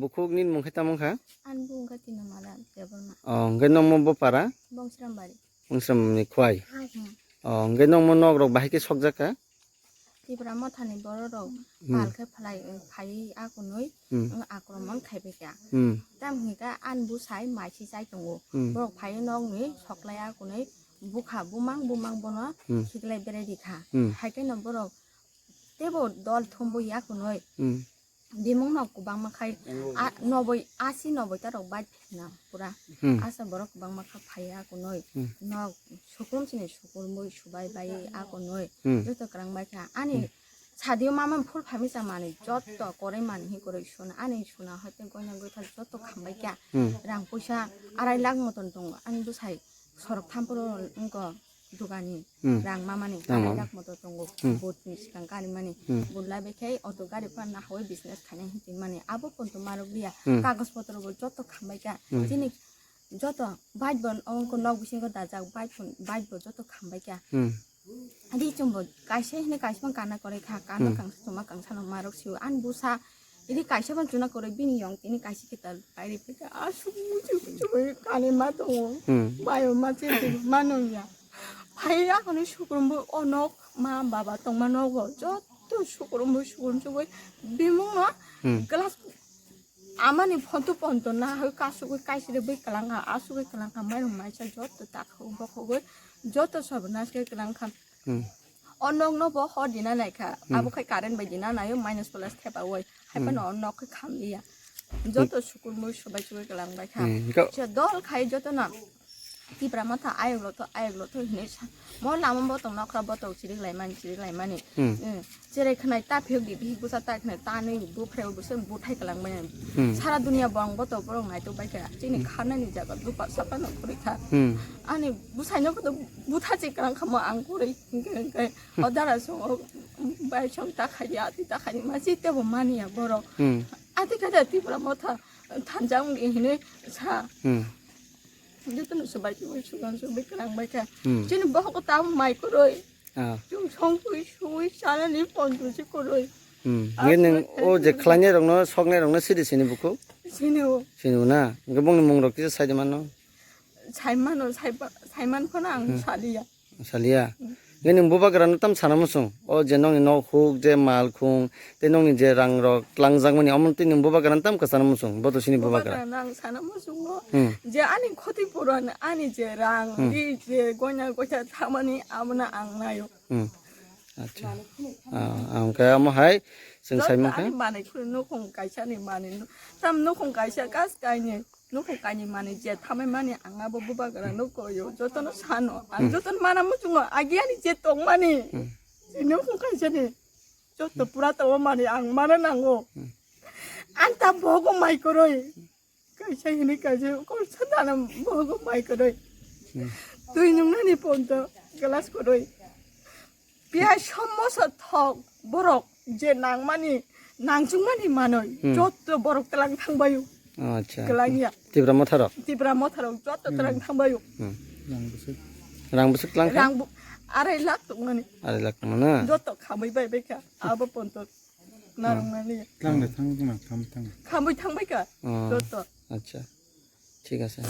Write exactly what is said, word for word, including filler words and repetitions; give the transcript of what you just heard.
Bukhuk nini mung khe tamo wngkha? Ani bung khe Tinamala Debbarma. O, hwnkhe nokmo bo para? Bongsrambari. Bongsrambari khwai. Hmm. O, hwnkhe nokmo nok rok bahai khe sokjak kha? Tipra mothani borok rok Hmm. pal khe phalai, phai akunui, Hmm. wng akromon khaibai kha. Hmm. Tam hwnkhe ani bwsai mai si chai tongo. Hmm. Borok phai nokni soklai akunui bukha bumang bumang bono Hmm. khiklai berai rikha. Hmm. Hai kheno borok teibo dol thumwi akunui Hmm. bimungno kwbangma khai a-, noboi, asi noboi ta rok bai phina pura. Hmm. Asa borok kwbangma kha phai akunui Hmm. nok sukrum sini sukrumwi subai bai akunui Hmm. joto kwrang bai kha. Ani Hmm. sadio mama phul phamisa manwi joto korai manwi hi kwrwi suna ani suna hoite goina goithal joto khambai kha. Hmm. Rang puisa arai lakh moton tongo ani bwsai sorok thamporo wngkha. Dugani Hmm. rang mamani Rang arai mama. Lakh moto tongo Hmm. vote ni sikang kari mani Hmm. vote labe khe auto gari pan na hoi business khaina hinti mani abo ponto marok liya Hmm. kagos potro bo joto khambai kha Hmm. chini joto bike bo ongko nok bisingo dajak bike pon bike bo joto khambai kha Hmm. ri chumbo kaisa hini kaisa kana kore kha kana Hmm. Kangsa chuma kangsa no marok siu an busa Ini kaisa ban chuna koroi bini yong tini kaisa kita pairi pika asuk muchuk muchuk kani ma tongo. Hmm. Bayo ma chete ma nongya. Phai ya kono sukrumbo onok ma baba tongma nogo joto sukrumbo sukrum sugoi bimung no Hmm. Glass amani phonto phonto na hoi kasugoi kaisire boi kalangka asugoi kalangka mairung maisa joto takho bokhogoi joto sobo naske kalangka. Hmm. O nokno bo hor dina naikha. Hmm. Abo khai current bai dina naio, minus plus thepa oi. Hai Hmm. Phano o nok khai khamliya. Joto sukur mui subai subai kalang bai kha. Hmm, go. Se dol khai joto no. Tipra motha ayok lo to, ayok lo to hinui sa. Mo lama botong nokra botong chirik lai mani, chirik lai mani. Hmm. Hmm. Cherai khnai ta phiyok di, bihik busa ta khnai ta nui bu phreo busa bu thai kalang bai. Hmm. Sara dunia bong botong borok nai to bai kha. Chini Hmm. Khanani jaga dupa sapa no kuri kha. Hmm. Ani bwsaino khe butha chikang khamo ang kwrwi hinkhe hinkhe o dara song o bai song ta khaidi ati ta khaidi ma chite bo mani ya borok Hmm. Ati khe da Tipra motha thanjak wng hinwi sa Hmm. Jotono swbai twi sugan swbai kwrang bai kha Hmm. Chini bohok ta mai kwrwi Ah. Chwng song twi sui chanani pon twi si kwrwi Hmm. Nge nwng o je khlainai rokno soknai rokno sidi sini bukhuk? Sini o. Sini o na? Nge bongni mung rok kisa sai de mano? Saimano, saiba-, saiman phano ang Hmm. Saliya. Saliya? Hmm. Nge nwng bubagra no tam sana muchung? O je nongni nok huk, je mal khung, tei nongni je rang rok tlangjak mani, omo twi nwng bubagra no tam kwchana muchung? Bo to sini bubagra. Bubagra no ang sana muchungo. Hmm. Je ani khoti puron, ani je rang, Hmm. ri je goina goita thamani, abono ang nayo. Hmm. Acha. Ah, ang khe omo hai, chwng Joto saimang kha? Ani manwi khuri nukhung kaisa ni manwi nu-, tam nukhung kaisa kas kainwi. Nukhung kainwi mani je thamai mani ang abo bubagra no koyo, jotono sano. Ang Hmm. Jotono mana muchungo, agi ani je tongmani. Hmm. Je nukhung kaisa ni. Joto pura tongmani ang mana nango. Hmm. Ang ta bogo mai koroi. Kaisa hini kaisa kol sadana bogo mai koroi. Hmm. Twi nungnani ponto glass koroi. Piyaj somosa thok borok je nangmani, nangchukmani manwi Hmm. Jotto borok tlang thangbaio. Acha. Kwlangya. Tipra motharok? Tipra motharok jotto Hmm. Tlang thangbaio. Hmm. Rang bwswk? Rang bwswk tlang kha? Rang bu-, arai lakh tongmani. Arai lakh tongmani? Jotto khamwi bai bai kha. Abo ponto narwknani. Tlang de thang, tlang, thang, thang. Khamwi thangbai kha. Oh. Jotto. Acha. Thik ase.